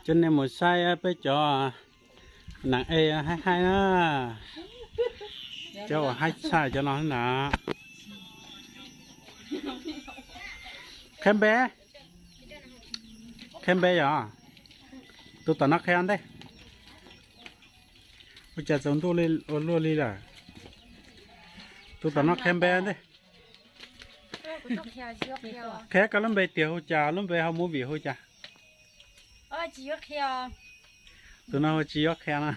Coj nej mus saib peb cov nam ej haib haib na, cov uas haib tshaj cov no na. Qhia npe, qhia npe yom. Tus tom no qhia ntej. Ua cas tsaus ntuj ua luaj li lawm? Tus tom no qhia npe ntej. Qhia koj lub npe tias hu cas, lub npe hauv movie hu cas? Tus no hu tsis yuav qhia no.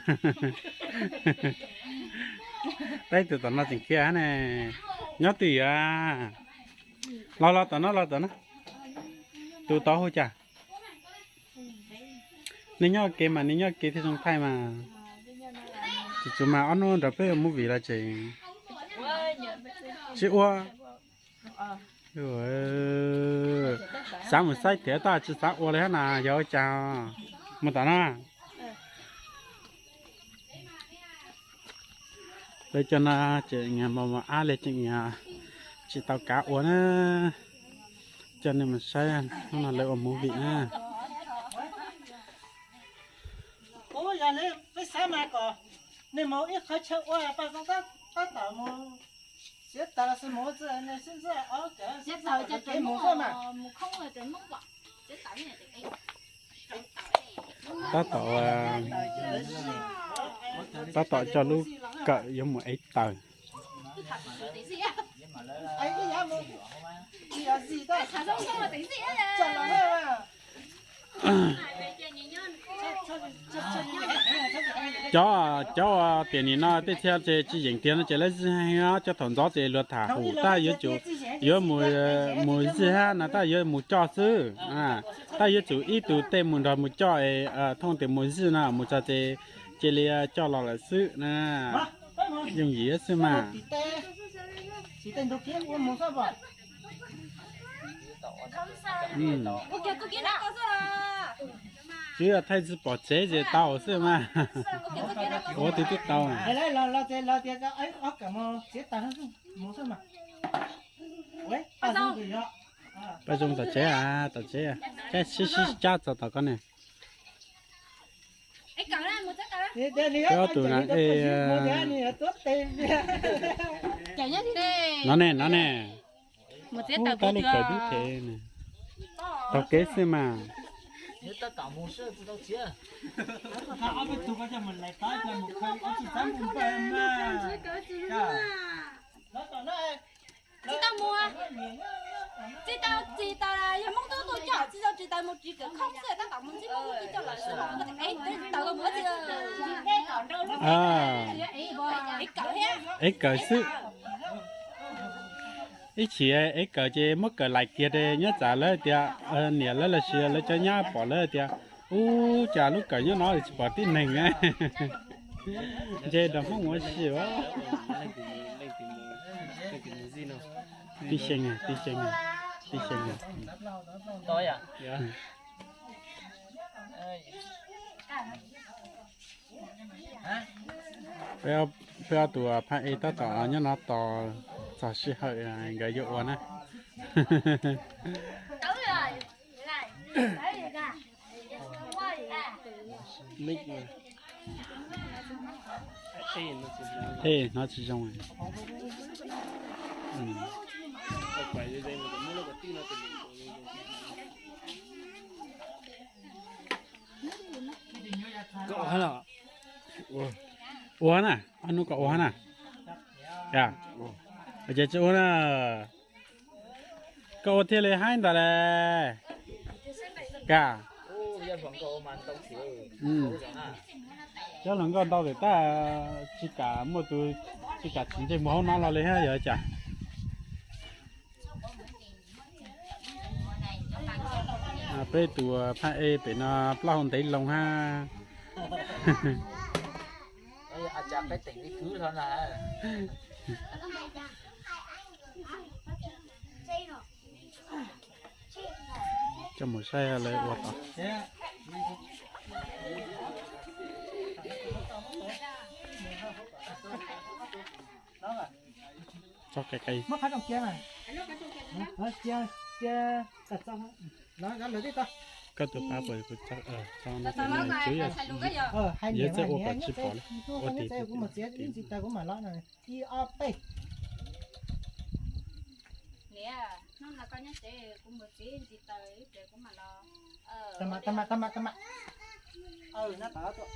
Peb tus tom no tseem qhia ne. Nyob twj ywm. Los los tom no, los tom no. Tus tod hu cas? Nej nyob kev mas nej nyob kev thiaj zoo thaij mas. Tsis tsuas mas ob hnub nrog peb ua movie los tseem tsis ua. Xav mus saib thiab tab tsis xav ua li hab na, yog ua cas? Mus tom no. Peb cov no ces mos mos ab li ces tsis tau kav ua na. Coj nej mus saib hnub no lawv ua movie na. Kuv yog li peb xav mas kom nej mus ib qhov chaw ua, paj zoo tab tom mus siav taws los sis mus ua tsi, nej sib ntxub ob cov sib ntxub kom kev mus xwb mas. Tab tom, tab tom coj lub kawm yuav mus ev taws. Cov, cov tiam nim no tej txhia ces tsis yeem tiag no ces lawv zij heev os, cov thaum ntxov ces luag tham hum tab yuav tsum, yuav mus, mus zij hab no tab yuav mus coj xwb. Tab yuav tsum ib tug tej mus nrog mus coj es thooj tias mus zij no mus txog ces cia li coj los lawm xwb na. Yooj yim xwb mas. Tsuas yog thaij tsis pom tsev ces tau xwb mas. Ua twb twb tau. Paj zoo tom tsev, tom tsev, sib sib cab txog tom koj ne. Peb ob tug na, no ne, no ne. Tab lub kawm dub phem, taug kev xwb mas. Tsis tau mus, tsis tau, tsis tau, yog Hmoob tub tuaj coj tsis tau, tsis tau mus tsis kawm khoob xwb, tab tom mus ntxib Hmoob tub coj lawm xwb los ev taws mus tsis. Ev kawm thiab. Ev kawm xwb. Ib chim ev kawm ces muab kawm laim kiag ces nyob tsam lawv tias, niam lawv los sis lawv cov nyab pom lawv tias, ub, cas lub kawm nyob no tsis pom tib neeg. Ntshe nrog Hmoob ua si. Tib xyee, tib xyee, tib xyee. Peb ob tug phaj ej tab tom nyob no tos txog sij hawm nkawd yuav ua na. Ej, hnov tsis zoo. Ua na, ob hnub koj ua na. Ces tsis ua na. Koj ua thiaj li haib ntawd le. Ka, cov hluas nkauj ntau tes tab tsis kam muaj tus, tsis kam tsis ntsej muag hauv no los li hab yog cas. Peb tus phaj ej pem no plaub hau ntev loo hab. Coj mus saib lawv ua tod. Txog qis qis. Koj tus pab puas kuv tso no, tsuav yog txawj ua kom tsis pom na. Ua tim kuv mus txiav ib ntsis taws kuv mam los no. Ib ob peb. Niam, hnub no koj nyob tsev kuv mus txiav ib ntsis taws ib pliag kuv mam los. Tag mam, tag mam, tag mam, tag mam. Aw, no tod tuaj.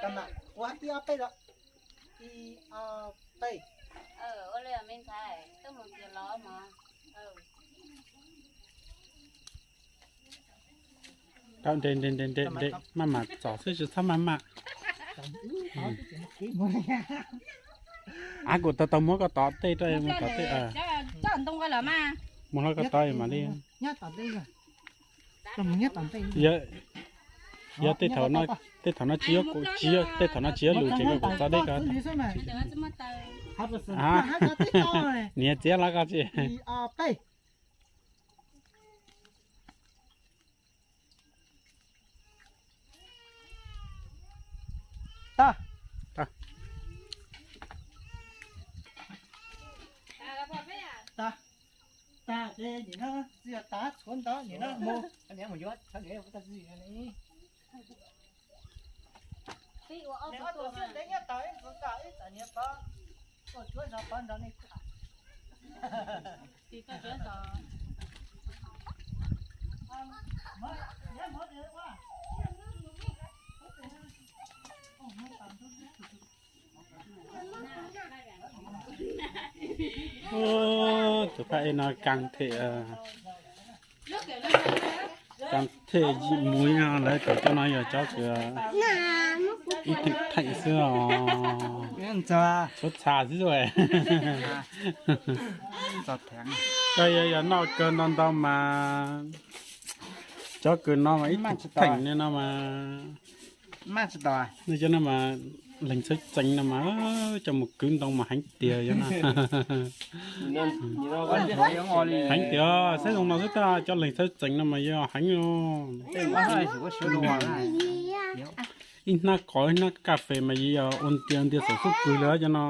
Tag mam, ua ib ob peb los. Ib ob peb. Ua li me ntxhais, twb mus txiav los mas. Tau, nres nres nres nres nres, maj mam txov xwb tsis txhob maj maj. Av, kuv tau tau muab koj tod tej rau mus tod tej. Mus hlob koj tod mam li. Yog tej thaum no, tej thaum no tsis, tej thaum no tsis yuav lus ces koj kuv txov deb ko. Niam txiav los koj tsis. Tag. Tag. Tag, tsis yog tag, tshuav ntawd nim no mus. Niam ob tug xwb ntev nyob tau ib ntxuav txog ib txawm niam pov, ua tsuav zog pov nrog nej tham. Tus phaj ej no kab them, kab them yim muv no lawv cov cov no yog cov kws ib theem theem xwb os. Tshuav txha xwb. Koj yog yog noj kawg ntau ntau mas, cov kws no mas ib theem theem li no mas. Nej cov no mas leeg txhawb txeev no mas coj mus kwv ntoo mas heev tiag yog no. Heev tiag, saib zoo no xwb tab cov leeg txhawb txeev no mas yog heev. Ib hnab qos ib hnab kas fes mas yog ua ntiag ntiag xaum xub pwg li cov no.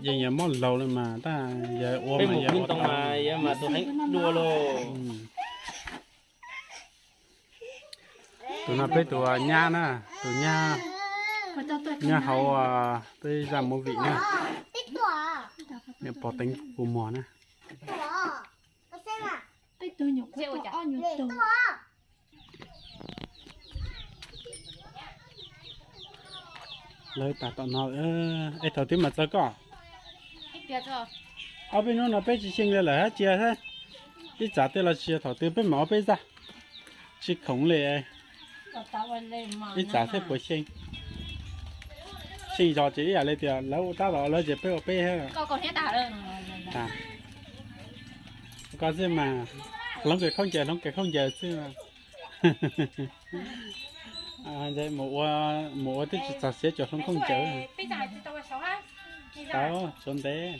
Yeej yog mob laug li mas tab yog ua mas yog ua ntoo mas yog mas tus heev dua lauj. Tus no peb tus nyab na, tus nyab, nyab hauv peb zaj movie na. Niam pog teev puas muag na. Lawv tas tom no, es thaum twg mam txog koj? Ob peb hnub no peb tsis xyeej li lawm hab cia, ib tsam tej los sis thaum twg peb mam ua peb zaj. Tsis khoom li, ib tsam thiaj puas xyeej. Xyeej zog ces ib yam li tias lawv ua tab tom lawv ces peb ua peb. Koj xwb mas, hloov kev khaub ncaws hloov kev khaub ncaws xwb. Mus ua twb tsis txog siav tsuas hloov khaub ncaws. Tau, tshuav ntev.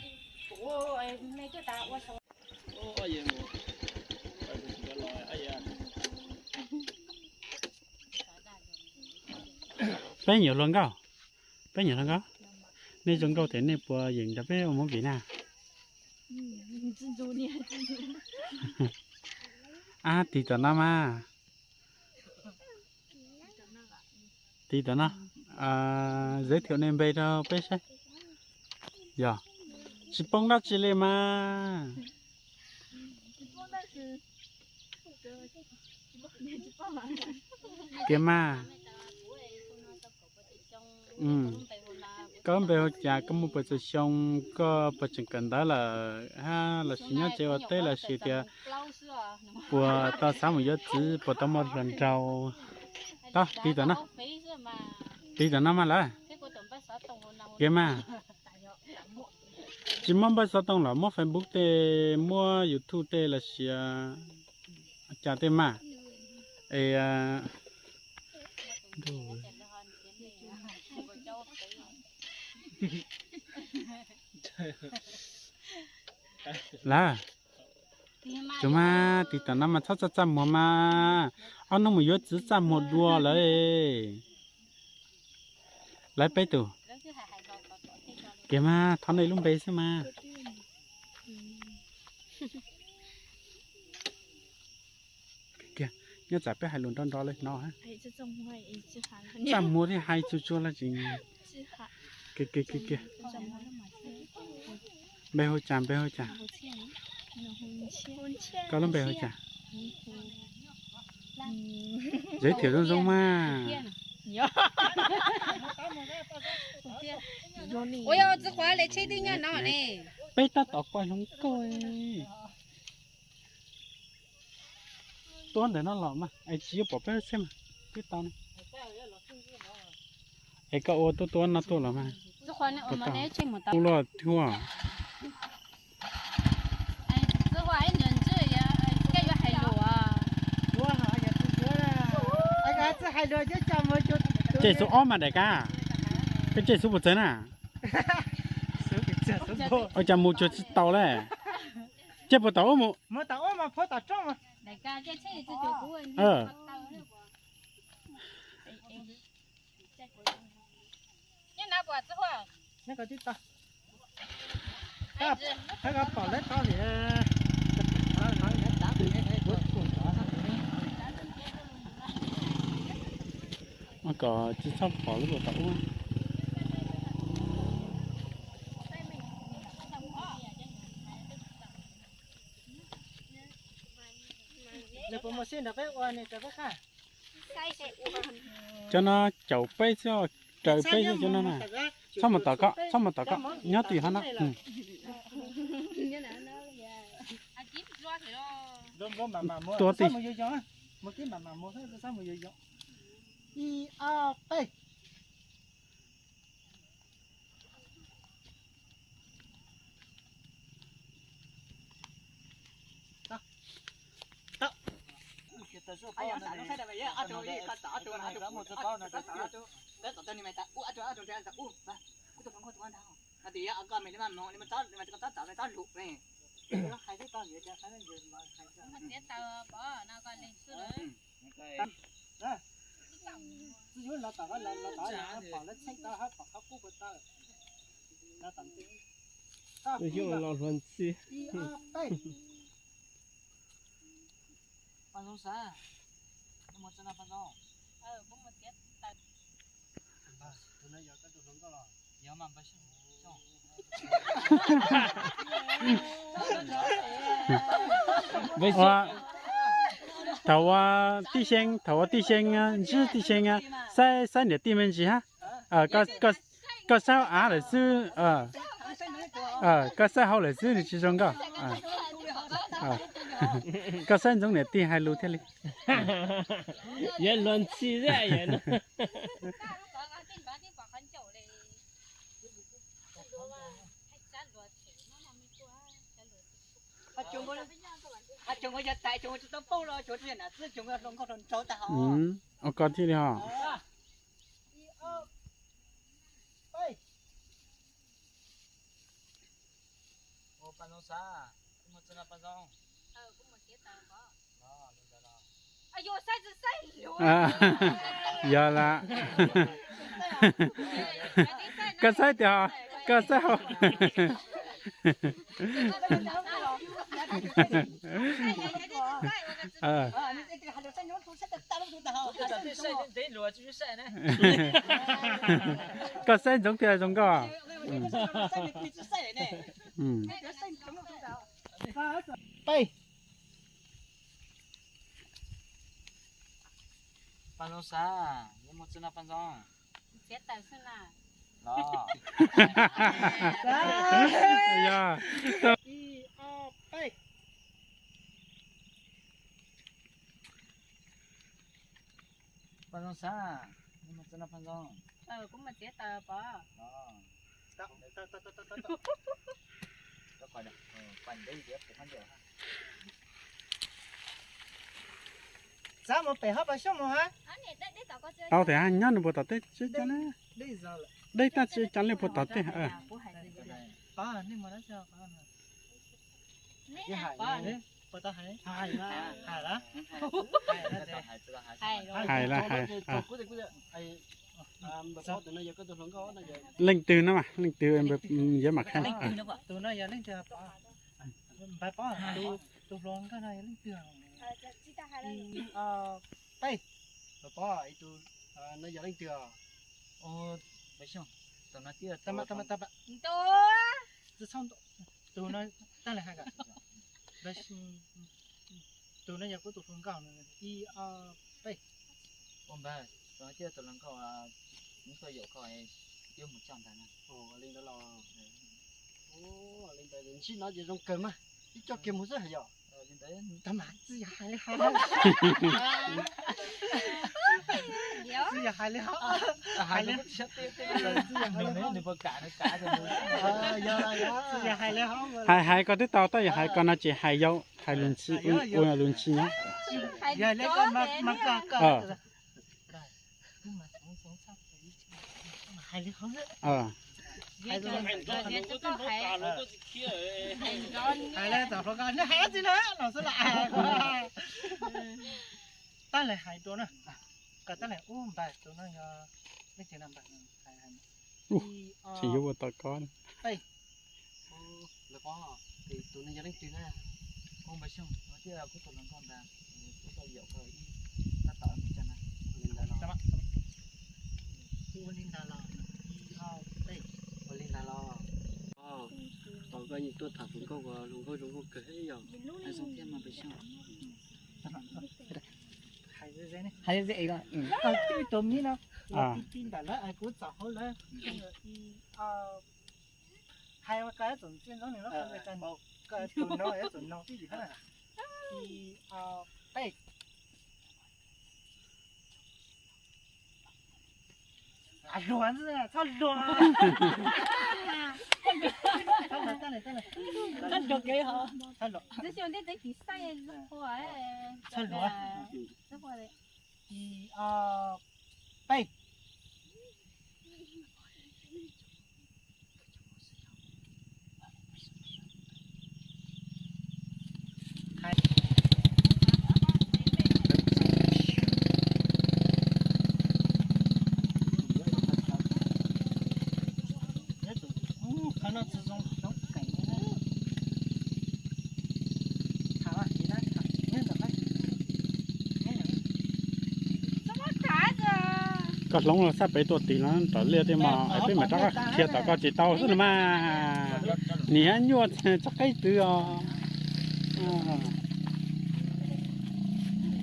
Peb nyuam hluas nkauj, peb nyuam hluas nkauj, nej zoo nkauj ces nej puas yeem nrog peb ua movie na? Ab, tig tom no mas. Tig tom no, giới thiệu nej npe rau peb saib. Yog tsis poob dab tsi li mas. Kiag mas. Koj npe hu cas, koj muaj puas txaus xyoo, koj puas tseem kawm ntawv lawm hab lossis nyob tsev ua teb lossis tias puas tau xav mus yuav txiv, puas tau muaj hluas nraug? Tau, tig tom no, tig tom no mas lawm. Kiag mas. Tsis muab npawb xov tooj los muab Facebook tej, muab YouTube tej lossis cas tej mas. Es lawm. Tsuas mas tig tom no mas txhob txaj txaj muag mas. Ob hnub mus yuav txiv txaj muag dua lawm. Lawv peb tus. Kiag mas, thov nej lub npe xwb mas. Nyob tsam peb hais lus nrov nrov lawv hnov. Txaj muag thiaj hais tsuag tsuag los tsis. Kiag kiag kiag kiag. Npe hu cas, npe hu cas? Koj lub npe hu cas? Giới thiệu zoo zoo mas. Ua yog Txiv Huas le tsheb twb nyob no ne. Peb tab tom pom hluas nkauj tuab ntawm no los mas es tsis yuav pom peb lub tsheb mas twb tau ne. Es koj ua tuab tuab no tuaj los mas. Ua luaj thiab. Tseg xub ob mas daim kab. Koj tseg xub puas txawg na? Ua cas mus cuag tsis tau le. Tseg puas tau ub mus? Ua kom tsis txhob pom lub puas tau ub. Cov no caum peb xwb, raws peb xwb cov no na. Txhob mus tom koj, txhob mus tom koj, nyob twj ywm hov no. Tua tij. Yog los hluas ntxhi. Thaum ua tij xyee, thaum ua tij xyee ntsib tij xyee, saib saib niam tij me ntsis hab. Koj saib hauv av lawm xwb, koj saib hauv lawm xwb nws tsis zoo nkauj. Koj saib ntxoov niam tij hais lus thiaj li. Yog luag ntxhi xwb. Ua koj thiaj li ho. Yog lawm. Koj saib tias, koj saib hauv. Koj saib ntxoov tiag zoo nkauj. Tau tias nyob nws puas tom tej tsis cov na. Dej tab tsis cov li puas tom tej. Hais lawm hais. Leej twg no mas, leej twg yuav mam qhia. Ib, ob, peb. Los pov, tus no yog leej twg? Tus no, tus no, tus no yog kuv tus hluas nkauj. Ib, ob, peb. Ua npawg, tus no thiaj tus hluas nkauj, nws tuaj yaum koj, yuav mus tso ntawd na. Li ntawd los, li ntawd ntsib no ces zoo kawg mas, ib co kiag mus xwb yom. Li ntawd, tsis yog hais li hov, tsis yog hais li hov, hais li, nws puas kam, nws kam. Tsis yog hais li hov, hais hais koj twb tau, tab yog hais koj no ces hais yau, hais lus ntxhi, ua lus ntxhi nyob. Yog li koj mas koj, koj hais li hov. Hais li txog hluas nkauj, neb hais dab tsi na no xwb las. Tab lawm hais dua na, kom tab lawm ub npawg tus no yog leej twg na npawg, hais, hais. Tseem yuav ua tau koj. Tus no yog leej twg na? Ua npawg Xyooj, no thiaj kuv tus hluas nkauj ntawd, kuv tuaj yaum koj ib tab tom mus tso na. Li ntawd los, ua li ntawd los, ib, ob, peb. Ua li ntawd los, tos koj yeej tuaj tham hluas nkauj, hluas nkauj zoo nkauj kawg yom. Zoo thiab mas npawg Xyooj. Hais ze ze, hais ze ze, tus miv no, ti ti ntawm lawv, kuv txaus hauv lawv. Hais koj txom txiaj ntxov nws los, koj tus no txom no tib yim hab. Ib, ob, peb. Luag, txhob luag. Txhob luag kev hov. Txhob luag. Ib, ob, peb. Koj hloov los sab pem tuaj tid no, raws liaj tej mas es peb mam rov qab khiav tom koj tsis tau xwb no mas. Niam nyuaj txog qeb twg os.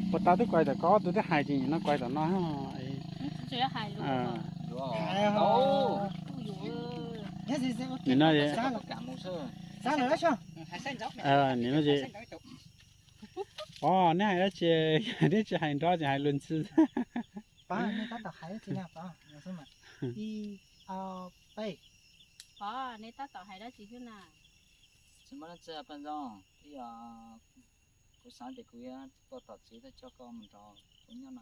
Puas tas twb kuais tom koj, tus twb hais ces nim no kuais tom no. Nim no, nim no ces, o, neb hais dab tsi? Neb tsis hais nrov ces hais lus ntxhi. Pov, nej tab tom hais dab tsi na, Pov? Ib, ob, peb. Pov, nej tab tom hais dab tsi xwb na? Tsis muaj dab tsi Paj Ntxoog, twb yog kuv xav tias kuv yuav tuaj tom tsev tuaj coj koj mus nrog kuv nyob no,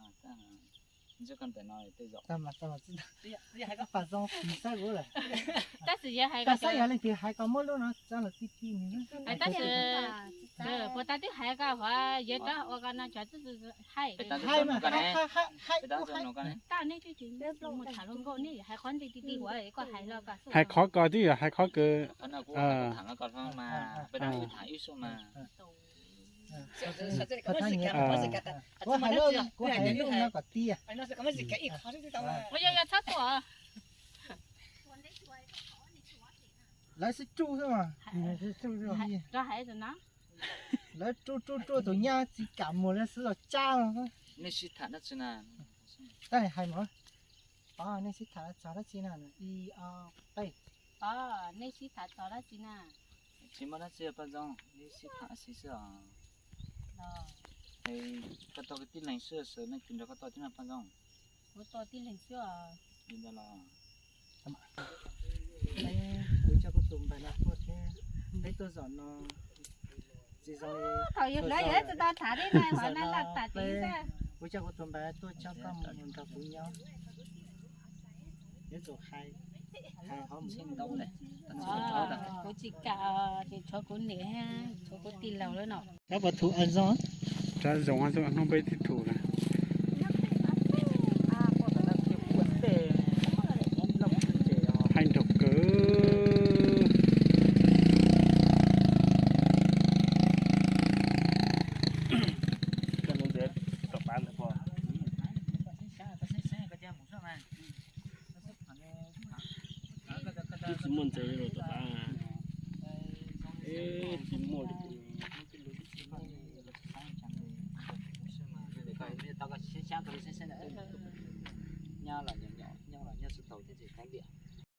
ntsia koj ntawm no tej zaum. Paj Ntxoog, koj xav yog leej twg hais koj muab lub no txo los ti ti nws. Tab sis puas tas twb hais koj, yog cov ua koj no cov twb hais, hais mas hais, hais, hais. Hais qhov kawg twb yog hais qhov kawg. Kuv hais lub, kuv hais lub no kom tiag. Lawv sib tsuj xwb mas. Lawv tsuj tsuj tsuj tus nyab tsis kam mus, lawv sib los cab. Nej sib tham dab tsi na? Tab hais mas, Pov, nej sib tham txog dab tsi na? Ib, ob, peb. Pov, nej sib tham txog dab tsi na? Tsis muaj dab tsi Paj Ntxoog, sib tham xwb os. Koj tau tib leeg xwb, leej twg nrog koj tau thiab na Paj Ntxoog? Kuv tau tib leeg xwb os. Li ntawd los, kuv coj kuv tus npawg no tuaj thiab, peb tuaj zaum no tsis zoo li thaum yus hlawv yus tsis tau tham thiab na, zaum no los peb, kuv coj kuv tus npawg tuaj coj koj mus nrog kuv nyob. Yuav tsum hais, hais hov mus ntau lawm. Kuv tsis kam, tshuav kuv niam, tshuav kuv tij laug lawm no. Rab puas thum zoo? Rab zoo, hnub peb tib thum na. Haib nraug kawg. Tsis muaj ntses los tom qab. Tsis muaj li. Nyob los nyob, nyob los nyob xwb tau thiab tsis kav liam.